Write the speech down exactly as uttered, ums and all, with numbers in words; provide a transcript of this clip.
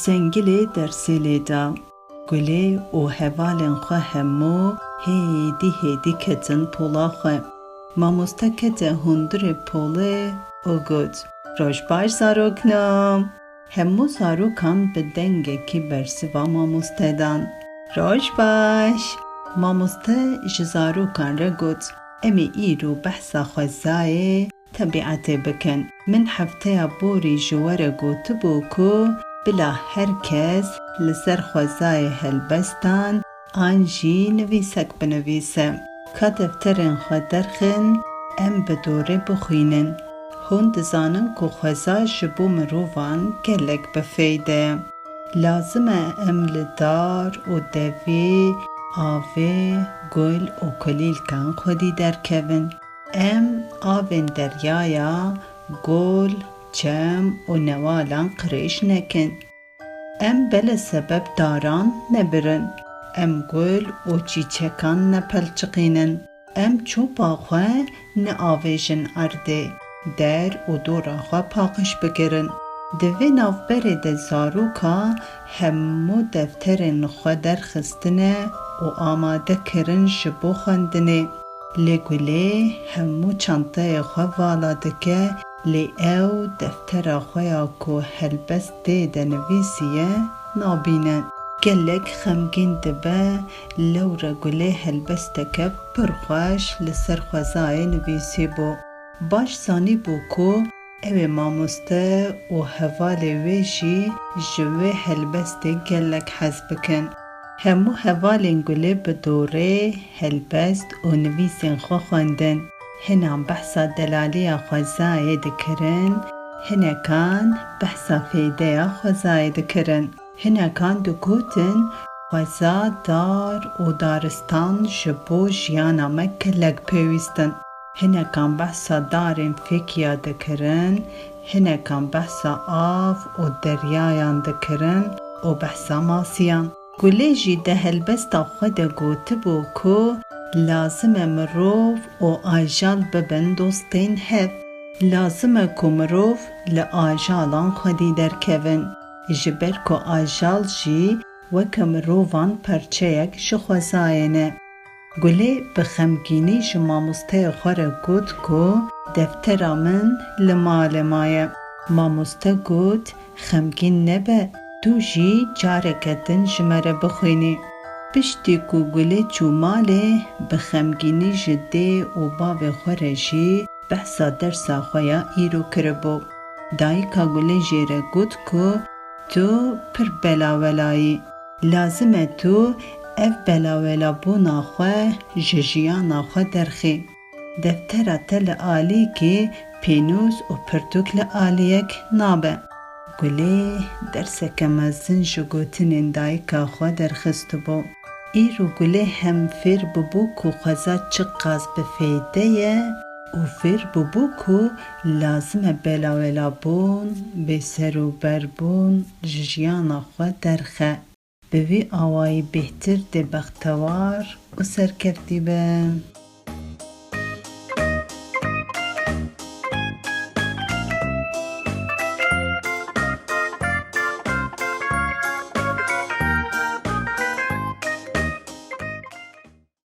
Zengilê dersê lê da. Gulê û hevalên xwe hemû hêdî hêdî ketin pola xwe. Mamoste kete hundirê polê û got, "Roj baş zarokno." Hemû zarokan bi dengekî bersiva mamoste dan. "Roj baş." Mamoste ji zarokan re got, "Em ê îro behsa xwezayê tebîetê bikin. Min hefteya borî ji we re gotibû ku bila her kes li ser xwezayê helbestan an jî nivîsek binivîse. Ka defterên xwe derxin, em bi dorê bixwînin. Hûn dizanin ku xweza ji bo mirovan gelek bi feyde ye. Lazim e em li dar û devê, avê, gul û kulîlkan xwedî derkevin. Em avên deryaya, gul, çem û newalan qirêj nekin. Em belesebeb daran nebirin. Em gul û çîçekan nepelçiqînin. Em çopa xwe neavêjin erdê, der û dora xwe paqij bigirin." Di vê navberê de zaroka hemû defterên xwe derxistine û amade kirin ji bo xwendinê. Lê Gulê hemû çanteyê xwe vala dike, lê ew deftera xwe ya ku helbest tê de nivîsiye, nabîne. Gelek xemgîn dibe, lewre Gulê helbesteke pir xweş li ser xwezayê nivîsîbû. Baş zanîbû ku ew ê mamoste û hevalê wê jî ji wê helbestê gelek hez bikin. Hemû hevalên Gulê bi dorê helbest û nivîsên xwe xwendin. Hinan behsa delaliya xwezayê dikirin, hinekan behsa fêdeya xwezayê dikirin. Hinekan digotin, xweza, dar û daristan ji bo jiyana me gelek pêwîst in. Hinekan behsa darên fêkiya dikirin, hinekan behsa av û deryayan dikirin û behsa masiyan. Gulê jî di helbesta xwe de gotibû ku lazim e mirov û ajal bibin dostên hev. Lazim e ku mirov li ajalan xwedî derkevin, ji ber ku ajal jî weke mirovan perçeyek ji xwezayê ne. Gulê bi xemgînî ji mamosteyê xwe re got ku deftera min li malê maye. Mamoste got, "Xemgîn nebe, tu jî careke din ji me re bixwînî." Piştî ku Gulê çû malê, bi xemgînî ji dê û bavê xwe re jî behsa dersa xwe ya îro kiribû. Dayika Gulê jê re got ku, "Tu pir belawelayî. Lazim e tu ev belawelabûna xwe ji jiyana xwe derxî. Deftera te li alîkê pênûs û pirtûk li aliyek nabe." Gulê derseke mezin ji gotinên dayika xwe derxistibû. Îro Gulê hem fêr bûbû ku xweza çiqas bi fêde ye û fêr bûbû ku lazim e belawelabûn, bêserûberbûn ji jiyana xwe derxe. Bi vî awayî bêhtir dê bextewar û serkeftî be.